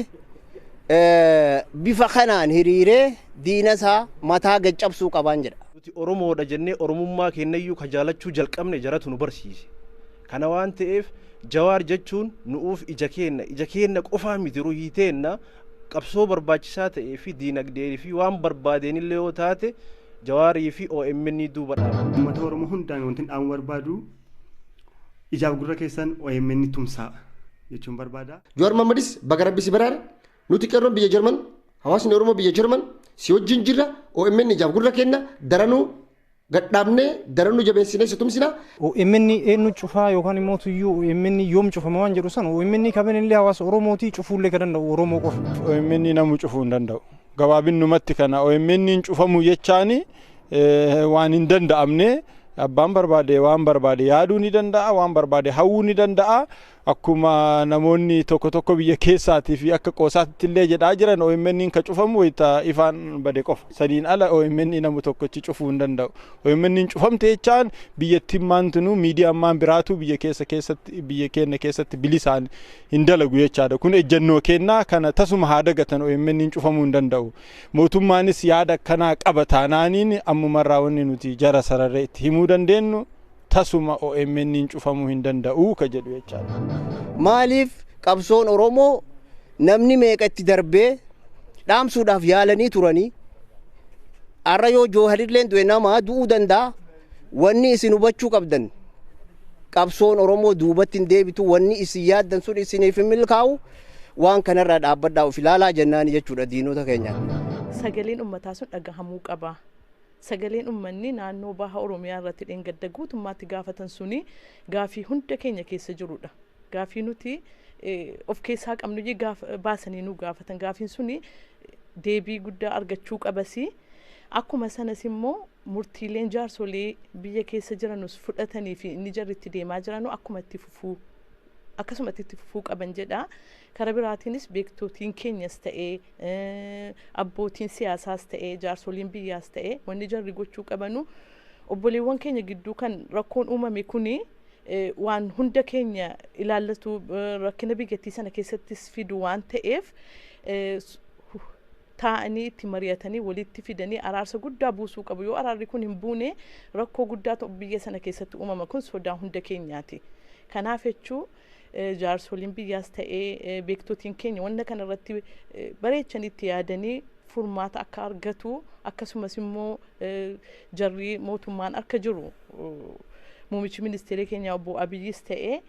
bifa kanaan hiriiree diina isaa mataa gaccabsuu qabaan jedha. Nuti Oromoodha jennee Oromummaa keenyayyuu ka jaalachuu jalqabne jaratu nu barsiise. Kana waan ta'eef Jawaar jechuun nu'uuf ija keenna, ija keenna qofaa miti, ruhii teenna. Qabsoo barbaachisaa ta'ee fi diinagdee fi waan barbaadeenillee yoo taate Jawaarii fi OMN duuba dhaaba. Uummata Oromoo hundaan wanti dhaamuu barbaadu ijaaf gurra keessan OMN tumsaa jechuun barbaada. Jawaar Mohammadis baga rabbi si baraare. Nuti qeerroon biyya Jarman, hawaasni Oromoo biyya Jarman si wajjin jirra. OMN ijaaf gurra kenna, daranuu gadhaabnee daranuu jabeessinee si tumsina. OMN eenyu cufaa yookaan immoo tuyyuu OMN yoom cufama waan jedhu sana, OMN kabanillee hawaasa Oromootii cufuullee kan danda'u Oromoo qofa. OMN namuu cufuu hin danda'u. Gabaabinumatti kana OMN hin cufamu jechaani waan hin danda'amne. Abbaan barbaade waan barbaade yaaduu ni danda'a, waan barbaade hawwuu ni danda'a. Akkuma namoonni tokko tokko biyya keessaatii fi akka qoosaatti illee jedhaa jiran, OMN ka cufamu wayita ifaan bade qofa. Saniin ala OMN namu tokkochi cufuu hin danda'u. OMN cufamte jechaan biyyattiin maantunuu miidiyaan maan biraatu biyya keessa keessatti, biyya keenya keessatti bilisaan hin dalagu jechaadha. Kun ejjennoo kennaa kana tasuma haa dagatan, OMN cufamuu hin danda'u. Mootummaanis yaada akkanaa qaba taanaaniin ammumarraa wanni nuti jara sararree itti himuu dandeenyu tasuma OMN cufamuu hin danda'u ka jedhu jechaadha. Maaliif qabsoon Oromoo namni meeqa itti darbee dhaamsuudhaaf yaalanii turanii, har'a yoo Jooharilleen du'e nama du'uu danda'a. Wanni isin hubachuu qabdan, qabsoon Oromoo duubatti hin deebitu. Wanni isin yaaddan sun isiniif hin milkaa'u. Waan kanarraa dhaabbadhaa, of ilaalaa jennaani jechuudha diinota keenyaan. Sagaleen uummataa sun dhagahamuu qaba. Sagaleen uummanni naannoo baha Oromiyaa irratti dheengadda guutummaatti gaafatan suni gaafii hunda keenya keessa jirudha. Gaafii nuti of keessaa qabnu baasanii nu gaafatan, gaafiin suni deebii guddaa argachuu qabasi. Akkuma sanas immoo murtiileen jaarsolee biyya keessa jiranus fudhatanii fi inni jarri itti deemaa jiranu akkuma itti fufuu, akkasumatti itti fufuu qaban jedha. Karaa biraatiinis beektootiin keenyas ta'ee, abbootiin siyaasaas ta'ee, jaarsoliin biyyaas ta'ee, wanni jarri gochuu qabanu obboleewwan keenya gidduu kan rakkoon uumame kuni waan hunda keenya ilaallatu, rakkina biyyattii sana keessattis fidu waan ta'eef, taa'anii itti mari'atanii walitti fidanii araarsa guddaa buusuu qabu. Yoo araarri kun hin buune rakkoo guddaatu biyya sana keessatti uumama, kun sodaa hunda keenyaati. Kanaaf jechuu jaarsoliin biyyaas ta'ee beektotiin keenya wanta kana irratti bareechanii itti yaadanii furmaata akka argatu, akkasumas immoo jarri mootummaan akka jiru muummichi ministeera keenya obbo Abiyyis ta'ee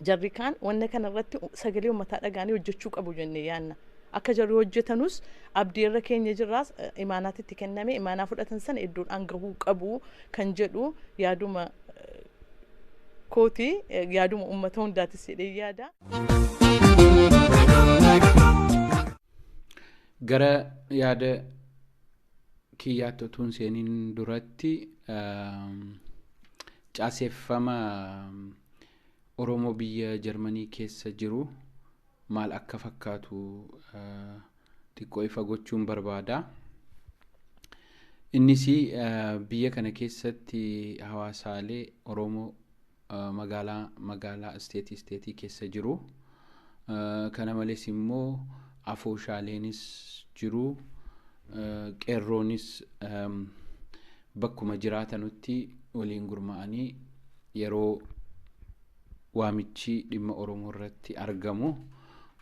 jarri kaan wanta kana irratti sagalee uummataa dhagaanii hojjechuu qabu jennee yaanna. Akka jarri hojjetanus abdii irra keenya jirraas, imaanaatti itti kenname imaanaa fudhatan sana iddoodhaan gahuu qabu kan jedhu yaaduma kooti, yaaduma uummata hundaatis jedhee yaada. Gara yaada kiyyaatti utuu hin seeniin duratti caaseeffama Oromoo biyya Jarmanii keessa jiru maal akka fakkaatu xiqqoo ifa gochuun barbaada. Innis biyya kana keessatti hawaasaalee Oromoo magaalaa magaalaa, isteetii isteetii keessa jiru. Kana malees immoo afooshaaleenis jiru. Qeerroonis bakkuma jiraatanutti waliin gurmaa'anii yeroo waamichi dhimma Oromoo irratti argamu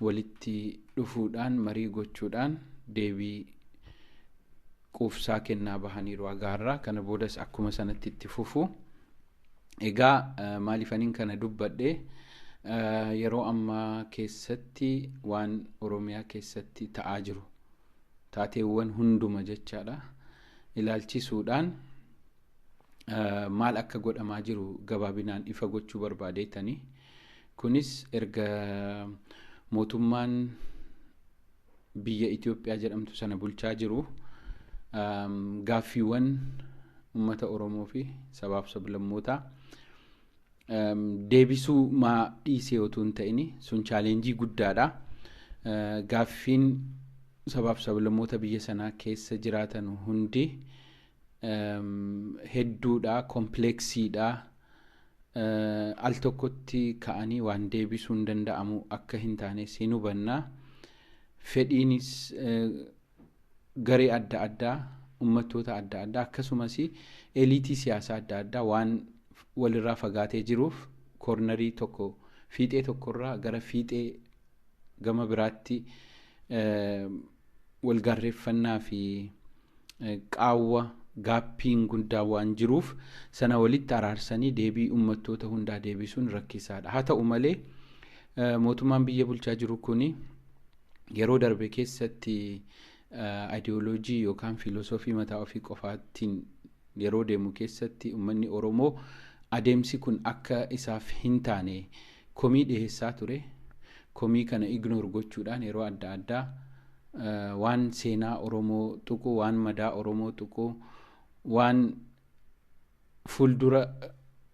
walitti dhufuudhaan marii gochuudhaan deebii quufsaa kennaa bahaniiru agaarraa. Kana boodas akkuma sanatti itti fufu. Egaa maaliifaniin kana dubbadhe? Yeroo ammaa keessatti waan Oromiyaa keessatti ta'aa jiru, taateewwan hunduma jechaadha, ilaalchisuudhaan maal akka godhamaa jiru gabaabinaan ifa gochuu barbaadeetanii. Kunis erga mootummaan biyya Itoophiyaa jedhamtu sana bulchaa jiru Gaaffiiwwan uummata Oromoo fi sabaaf sablammootaa deebisuu maa dhiisee otoo hin ta'in, sun challenge guddaadha. Gaaffiin sabaaf sablammoota biyya sanaa keessa jiraatan hundi hedduudha, complexiidha. Al tokkotti ka'anii waan deebisuu hin danda'amu akka hin taanes hin hubanna. Fedhiinis garee adda addaa, uummattoota adda addaa, akkasumas eliitii siyaasaa adda addaa waan walirraa fagaatee jiruuf, cornerii tokko, fiixee tokkorraa gara fiixee gama biraatti walgaarreeffannaa fi qaawwa gapiin guddaa waan jiruuf, sana walitti araarsanii deebii uummattoota hundaa deebisuun rakkisaadha. Haa ta'u malee, mootummaan biyya bulchaa jiru kuni yeroo darbe keessatti ayidiyooloojii yookaan fiilosoofii mataa ofii qofaatiin yeroo deemu keessatti, uummanni Oromoo adeemsi kun akka isaaf hin taane komii dhiyeessaa ture. Komii kana ignore gochuudhaan yeroo adda addaa waan seenaa Oromoo tuqu, waan madaa Oromoo tuqu, waan fuuldura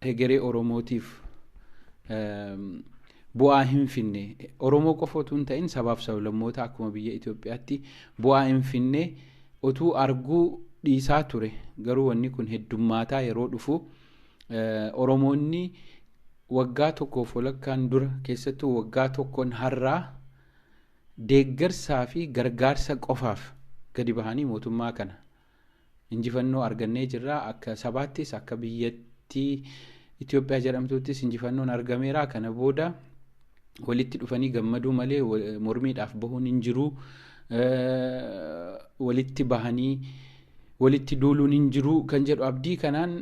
hegeree Oromootiif bu'aa hin finne, Oromoo qofa otoo hin ta'in sabaaf sablammoota akkuma biyya Itoophiyaatti bu'aa hin finne otuu arguu dhiisaa ture. Garuu wanni kun heddummaataa yeroo dhufu, Oromoonni waggaa tokkoof walakkaan dura, keessattuu waggaa tokkoon har'aa, deeggarsaa fi gargaarsa qofaaf gadi bahanii mootummaa kana injifannoo argannee jirra, akka sabaattis akka biyyattii Itoophiyaa jedhamtuuttis injifannoon argameera, kana booda walitti dhufanii gammaduu malee mormiidhaaf bahuun hin jiru, walitti bahanii walitti duuluun hin jiru kan jedhu abdii kanaan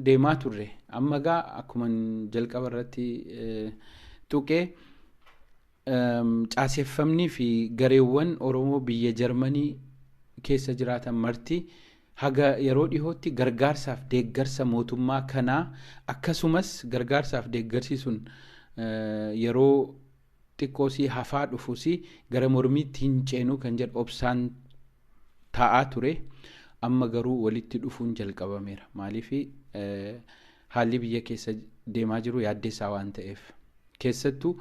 deemaa turre. Amma gaa akkuma jalqaba irratti tuqee, caaseffamnii fi gareewwan Oromoo biyya Jarmanii keessa jiraatan marti haga yeroo dhihootti gargaarsaaf deeggarsa mootummaa kanaa, akkasumas gargaarsaaf deeggarsi sun yeroo xiqqoosii hafaa dhufus, gara mormiitti hin ceenu kan jedhu obsaan taa'aa ture. Amma garuu walitti dhufuun jalqabameera. Maaliif? Haalli biyya keessa deemaa jiru yaaddeessaa waan ta'eef, keessattuu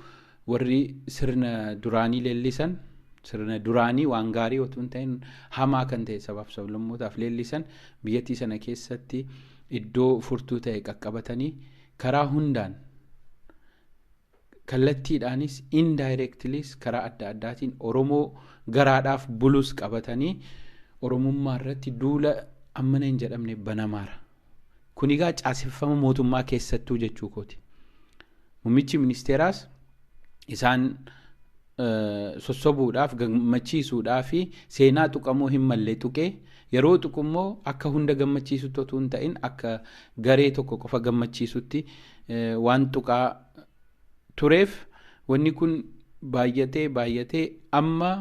warri sirna duraanii leellisan, sirna duraanii waan gaarii otoo hin ta'in hamaa kan ta'e sabaaf sablammootaaf leellisan, biyyattii sana keessatti iddoo furtuu ta'e qaqqabatanii, karaa hundaan, kallattiidhaanis indirectlyis, karaa adda addaatiin Oromoo garaadhaaf bulus qabatanii Oromummaa irratti duula ammana hin jedhamne banamaara. Kun egaa caaseffama mootummaa keessattuu jechuu kooti. Muummichi ministeeraas isaan sossobuudhaaf, gammachiisuudhaaf fi seenaa tuqamuu hin malle tuqee, yeroo tuqummoo akka hunda gammachiisutti otoo hin ta'in akka garee tokko qofa gammachiisutti waan tuqaa tureef, wanni kun baay'atee baay'atee amma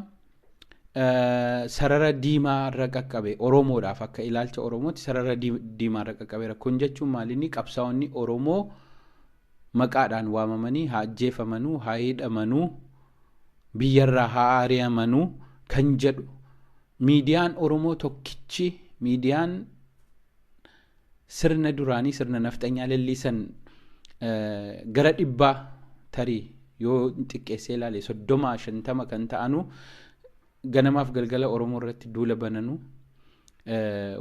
sarara diimaa irra qaqqabe. Oromoodhaaf, akka ilaalcha Oromootti, sarara diimaa irra qaqqabeera. Kun jechuun maalinni? Qabsaa'onni Oromoo maqaadhaan waamamanii haa ajjeefamanuu, haa hidhamanuu, biyyarraa haa ari'amanuu kan jedhu, miidiyaan Oromoo tokkichi, miidiyaan sirna duraanii, sirna nafxanyaa leellisan gara 100, tarii yoo xiqqeessee ilaale 30, 50 kan ta'anu, ganamaaf galgala Oromoo irratti duula bananu,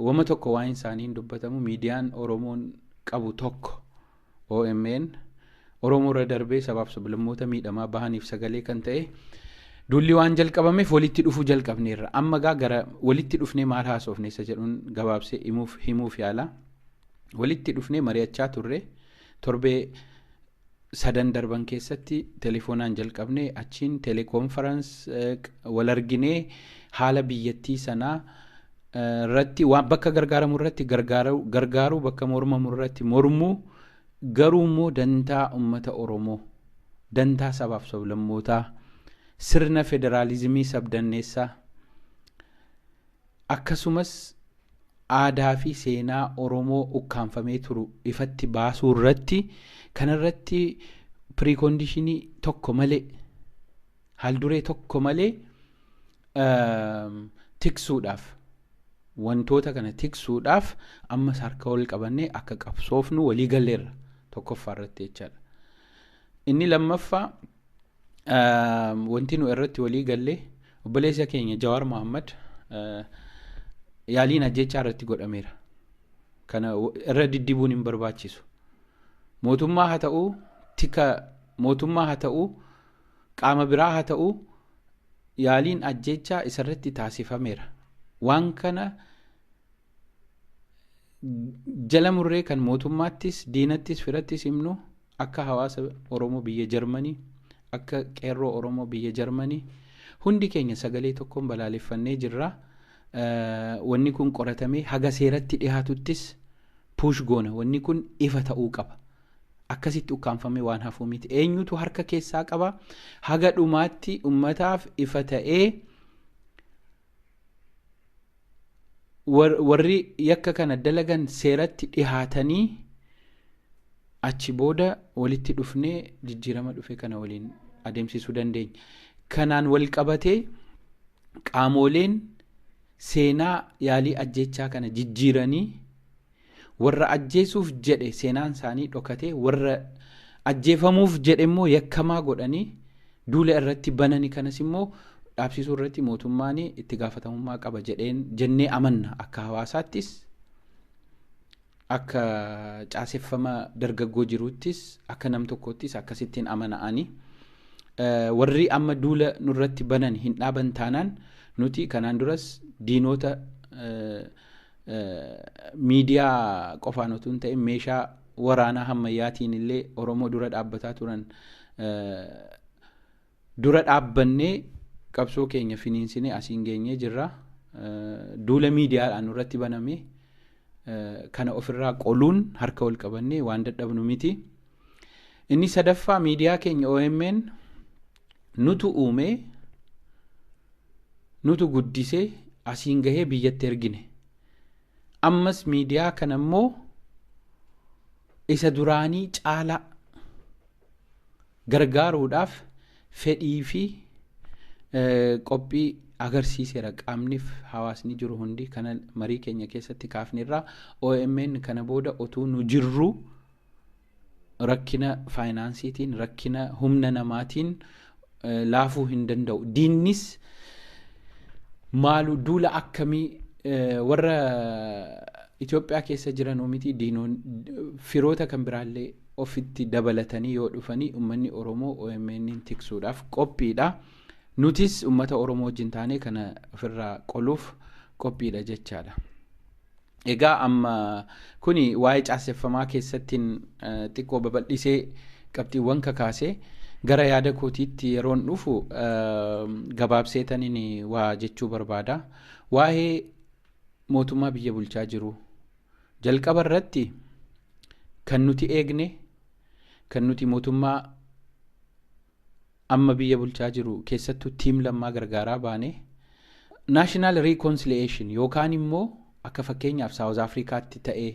wama tokko waa'een isaanii hin dubbatamu. Miidiyaan Oromoon qabu tokko OMN, Oromoo irra darbee sabaaf sablammoota miidhamaa bahaniif sagalee kan ta'e, duulli waan jalqabameef walitti dhufuu jalqabneerra. Amma gaa gara walitti dhufnee maal haasofne isa jedhuun gabaabsee himuuf yaala. Walitti dhufnee mari'achaa turre. Torbee sadan darban keessatti telefoonaan jalqabnee, achiin teleconference wal arginee, haala biyyattii sanaa irratti, waan bakka gargaaramu irratti gargaaruu, bakka mormamu irratti mormuu, garuu immoo dantaa uummata Oromoo, dantaa sabaaf sablammootaa, sirna federaalizimii sabdanneessaa, akkasumas aadaa fi seenaa Oromoo ukkaanfamee turu ifatti baasuu irratti, kanarratti preconditionii tokko malee, haalduree tokko malee tiksuudhaaf Wantoota kana tiksuudhaaf ammas harka wal qabannee akka qabsoofnu walii galleerra tokkoffaa irratti jechaadha. Inni lammaffaa, wanti nu irratti walii gallee, obboleessa keenya Jawaar Mohammad yaaliin ajjechaa irratti godhameera. Kana irra diddibuun hin barbaachisu. Mootummaa haa ta'uu, tika mootummaa haa ta'uu, qaama biraa haa ta'uu, yaaliin ajjechaa isarratti taasifameera. Waan kana jala murree kan mootummaattis, diinattis, firattis himnu, akka hawaasa Oromoo biyya Jarmanii, akka qeerroo Oromoo biyya Jarmanii, hundi keenya sagalee tokkoon balaaleffannee jirra. Wanni kun qoratamee haga seeratti dhiyaatuttis push goona. Wanni kun ifa ta'uu qaba. Akkasitti ukkaanfamee waan hafuu miti. Eenyutu harka keessaa qaba? Haga dhumaatti ummataaf ifa ta'ee, warri yakka kana dalagan seeratti dhihaatanii, achi booda walitti dhufnee jijjiirama dhufe kana waliin adeemsisuu dandeenya. Kanaan wal qabatee, qaamoleen seenaa yaalii ajjechaa kana jijjiiranii, warra ajjeesuuf jedhe seenaan isaanii dhokatee, warra ajjeefamuuf jedhe immoo yakkamaa godhanii duula irratti banani, kanas immoo dhaabsisuu irratti mootummaan itti gaafatamummaa qaba jedheen jennee amanna. Akka hawaasaattis, akka caaseffama dargaggoo jiruuttis, akka nam tokkoottis akkasittiin amana'anii, warri amma duula nurratti banan hin dhaaban taanaan, nuti kanaan duras diinota miidiyaa qofaan otoo hin ta'in meeshaa waraanaa hammayyaatiin illee Oromoo dura dhaabbataa turan dura dhaabbannee qabsoo keenya finiinsinee asiin geenyee jirra. Duula miidiyaadhaan nurratti baname kana ofirraa qoluun harka wal qabannee waan dadhabnu miti. Inni sadaffaa, miidiyaa keenya OMN nutu uumee, nutu guddisee asiin gahee biyyatti ergine. Ammas miidiyaa kana immoo isa duraanii caalaa gargaaruudhaaf fedhii fi qophii agarsiiseera qaamniif hawaasni jiru hundi. Kana marii keenya keessatti kaafnirraa. OMN kana booda otuu nu jirru rakkina faayinaansiitiin, rakkina humna namaatiin laafuu hin danda'u. Diinnis maalu duula akkamii warra Itoophiyaa keessa jiran miti, diinoon firoota kan biraallee ofitti dabalatanii yoo dhufanii, uummanni Oromoo OMN tiksuudhaaf qophiidha. Nutis uummata Oromoo wajjin taanee kana ofirraa qoluuf qophiidha jechaadha. Egaa amma kuni waa'ee caaseffamaa keessattiin xiqqoo babal'isee qabxiiwwan kakaasee, gara yaada kootiitti yeroon dhufu gabaabseetaniin waa jechuu barbaada. Waa'ee mootummaa biyya bulchaa jiru jalqaba irratti kan nuti eegne, kan nuti mootummaa amma biyya bulchaa jiru, keessattuu team Lammaa gargaaraa baane, national reconciliation yookaan immoo akka fakkeenyaaf South Afrikaatti ta'ee.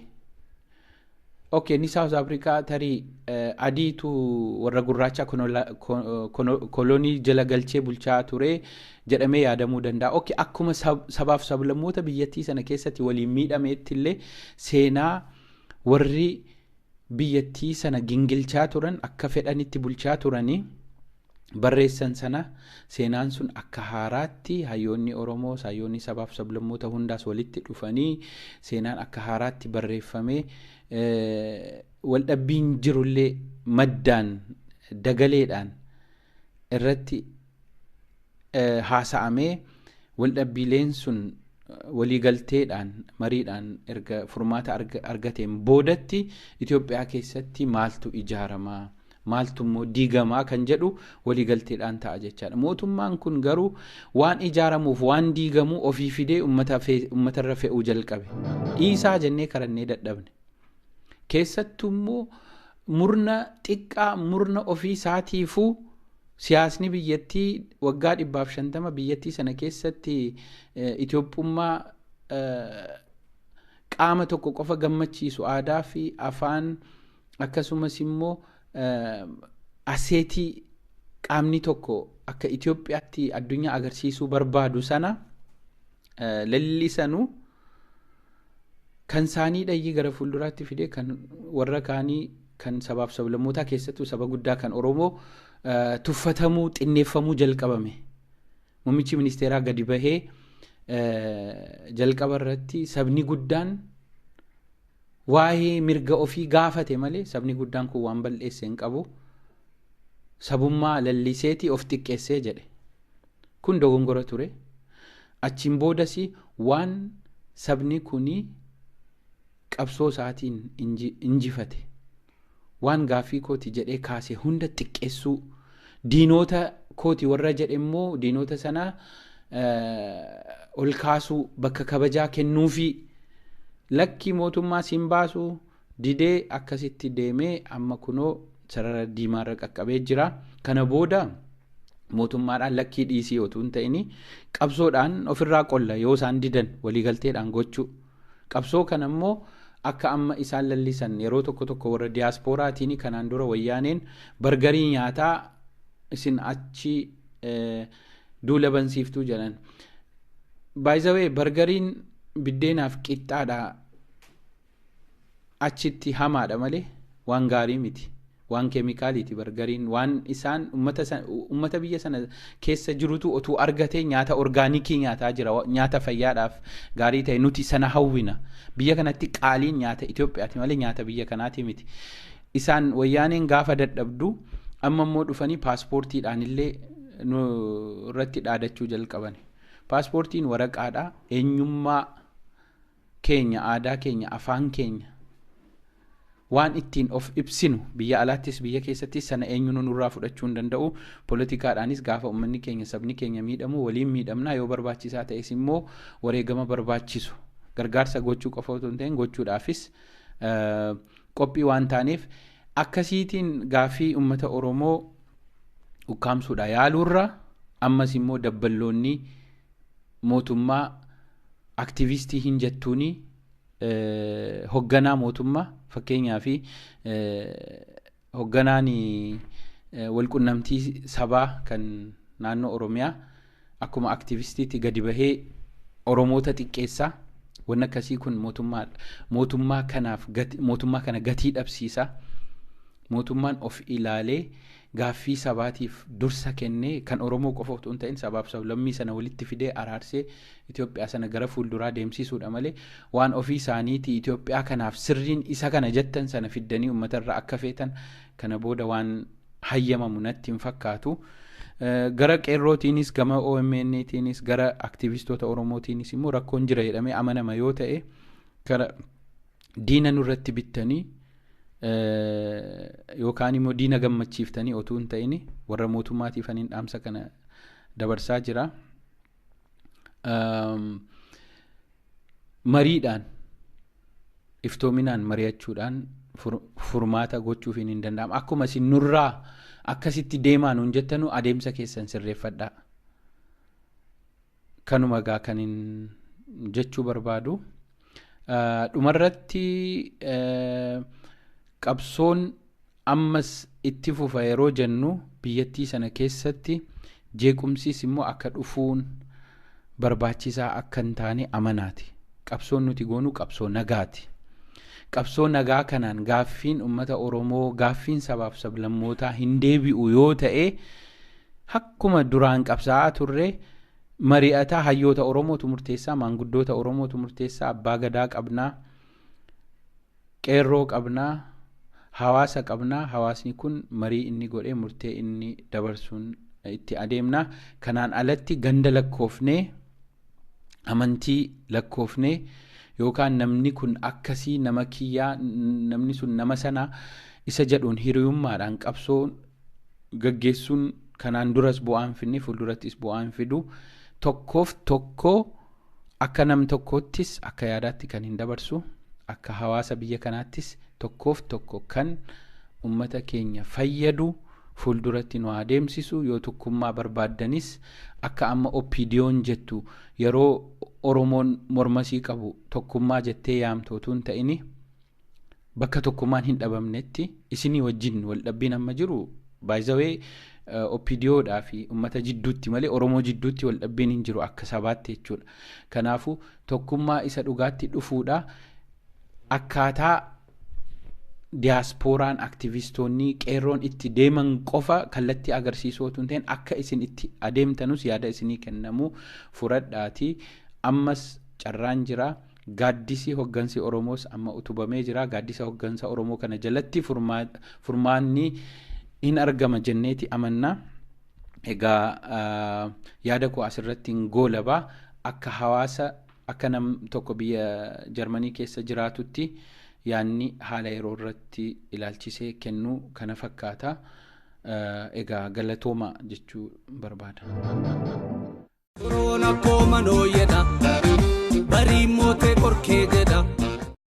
Okay, inni South Afrikaa tarii adiitu warra gurraacha kolonii jala galchee bulchaa ture jedhamee yaadamuu danda'a. Okay, akkuma sabaaf sablammoota biyyattii sana keessatti waliin miidhameetti illee, seenaa warri biyyattii sana gingilchaa turan akka fedhanitti bulchaa turanii barreessan sana, seenaan sun akka haaraatti hayyoonni Oromoo, hayyoonni sabaaf sablammoota hundaas walitti dhufanii, seenaan akka haaraatti barreeffamee, waldhabbiin jirullee maddaan dagaleedhaan irratti haasa'amee, waldhabbiileen sun waliigalteedhaan mariidhaan erga furmaata argateen boodatti Itoophiyaa keessatti maaltu ijaaramaa, maaltu immoo diigamaa kan jedhu waliigalteedhaan ta'a jechaadha. Mootummaan kun garuu waan ijaaramuuf waan diigamuu ofii fidee uummatarra fe'uu jalqabe. Dhiisaa jennee karannee dadhabne. Keessattuu immoo murna xiqqaa, murna ofii isaatiifuu siyaasni biyyattii waggaa 150 biyyattii sana keessatti Itoophummaa qaama tokko qofa gammachiisu, aadaa fi afaan, akkasumas immoo aseetii qaamni tokko akka Itoophiyaatti addunyaa agarsiisuu barbaadu sana lallisanuu. Kan isaanii dhayyii gara fuulduraatti fidee kan warra kaanii kan sabaaf sablammootaa keessattuu saba guddaa kan Oromoo tuffatamuu xinneeffamuu jalqabame. Muummichi ministeeraa gadi bahee jalqaba irratti sabni guddaan waa'ee mirga ofii gaafate malee sabni guddaan kun waan bal'eesse hin qabu. Sabummaa lalliseetii of xiqqeessee jedhe. Kun dogongora ture. Achiin boodas waan sabni kuni qabsoo isaatiin injifate. Waan gaaffii kooti jedhee kaase hunda xiqqeessuu. Diinota kooti warra jedhe immoo diinota sana ol kaasuu bakka kabajaa kennuufi lakki mootummaa siin baasu didee akkasitti deemee amma kunoo sarara diimaarra qaqqabee jira. Kana booda mootummaadhaan lakkii dhiisii otoo hin ta'in qabsoodhaan ofirraa qolla yoo isaan didan waliigalteedhaan gochuu. Qabsoo kana immoo akka amma isaan lallisan yeroo tokko tokko warra diyaasporaatiin kanaan dura wayyaaneen bargarii nyaataa isin achi duula bansiiftuu jedhan. Baay'izawee bargariin biddeenaaf qixxaadha achitti hamaadha malee waan gaarii miti. Waan keemikaaliiti bargariin waan isaan uummata biyya sana keessa jirutu otuu argatee nyaata orgaanikii nyaataa jira nyaata fayyaadhaaf gaarii ta'e nuti sana hawwina. Biyya kanatti qaaliin nyaata Itoophiyaati malee nyaata biyya kanaati miti. Isaan wayyaaneen gaafa dadhabdu amma immoo dhufanii paaspoortiidhaan illee irratti dhaadachuu jalqaban. Paaspoortiin waraqaadha. Eenyummaa keenya, aadaa keenya, afaan keenya waan ittiin of ibsinu biyya alaattis biyya keessattis sana eenyuun nurraa fudhachuu hin danda'u. Poolitikaadhaanis gaafa uummanni keenya sabni keenya miidhamu waliin miidhamna yoo barbaachisaa ta'es immoo wareegama barbaachisu gargaarsa gochuu qofa otoo hin ta'in gochuudhaafis qophii waan taaneef akkasiitiin gaaffii uummata Oromoo ukkaamsuudha yaaluurra ammas immoo dabballoonni mootummaa aktivistii hin jettuuni hogganaa mootummaa fakkeenyaa fi hogganaan walqunnamtii sabaa kan naannoo Oromiyaa akkuma aktivistiitti gadi bahee Oromoota xiqqeessaa wanni akkasii kun mootummaa kanaaf mootummaa kana gatii dhabsiisa. Mootummaan of ilaalee gaaffii sabaatiif dursa kennee kan Oromoo qofa otoo hin ta'in sabaaf sablammii sana walitti fidee araarsee Itoophiyaa sana gara fuulduraa deemsisuudha malee waan ofii isaaniitii Itoophiyaa kanaaf sirriin isa kana jettan sana fiddanii uummatarra akka feetan kana booda waan hayyamamu natti hin fakkaatu. Gara qeerrootiinis gama OMN'tiinis gara aktivistoota Oromootiinis immoo rakkoon jira jedhamee amanama yoo ta'e gara diina nurratti bittanii yookaan immoo diina gammachiiftanii otuu hin ta'in warra mootummaatiif aniin dhaamsa kana dabarsaa jira. Mariidhaan iftoominaan mari'achuudhaan furmaata gochuuf hin danda'amu. Akkuma isin nurraa akkasitti deemaa nuun jettanu adeemsa keessan sirreeffadhaa. Kanuma gaa kan hin jechuu barbaadu. Dhumarratti qabsoon ammas itti fufa yeroo jennu biyyattii sana keessatti jeequmsiis immoo akka dhufuun barbaachisaa akka hin taane amanaati. Qabsoon nuti goonu qabsoo nagaati. Qabsoo nagaa kanaan gaaffiin uummata Oromoo gaaffiin sabaaf sablammootaa hin deebi'u yoo ta'e akkuma duraan qabsaa'aa turre mari'ataa hayyoota Oromootu murteessaa, maanguddoota Oromootu murteessaa, abbaa gadaa qabnaa, qeerroo qabnaa, hawaasa qabnaa. Hawaasni kun marii inni godhee murtee inni dabarsuun itti adeemna. Kanaan alatti ganda lakkoofnee amantii lakkoofnee yookaan namni kun akkasii nama kiyyaa namni sun nama sana isa jedhuun hiriyummaadhaan qabsoo gaggeessuun kanaan duras bu'aan finne fuuldurattis bu'aan fidu tokkoof tokko akka nam tokkoottis akka yaadaatti kan hin dabarsu akka hawaasa biyya kanaattis tokkoof tokko kan uummata keenya fayyadu fuulduratti nu adeemsisu yoo tokkummaa barbaaddanis akka amma OPDO'n jettu yeroo Oromoon mormasii qabu tokkummaa jettee yaamtu otoo hin ta'in bakka tokkummaan hin dhabamnetti isinii wajjin waldhabbiin amma jiru baay'izawee OPDOdhaa fi uummata jidduutti malee Oromoo jidduutti waldhabbiin hin jiru akka sabaatti jechuudha. Kanaafuu tokkummaa isa dhugaatti dhufuudha. Akkaataa diyaaspooraan aktivistoonni qeerroon itti deeman qofa kallattii agarsiisuu otoo hin ta'in, akka isin itti adeemtanus yaada isinii kennamu fudhadhaati. Ammas carraan jira. Gaaddisi hoggansi Oromoos amma utubamee jira. Gaaddisa hoggansa Oromoo kana jalatti furmaanni hin argama jenneeti amanna. Egaa yaada koo asirratti hin goolabaa. Akka hawaasa, akka nam tokko biyya Jarmanii keessa jiraatutti, yaanni haala yeroo irratti ilaalchisee kennuu kana fakkaata. Egaa galatooma jechuu barbaada. Turoon akkoo manoo jedha, barii mootee qorkee jedha.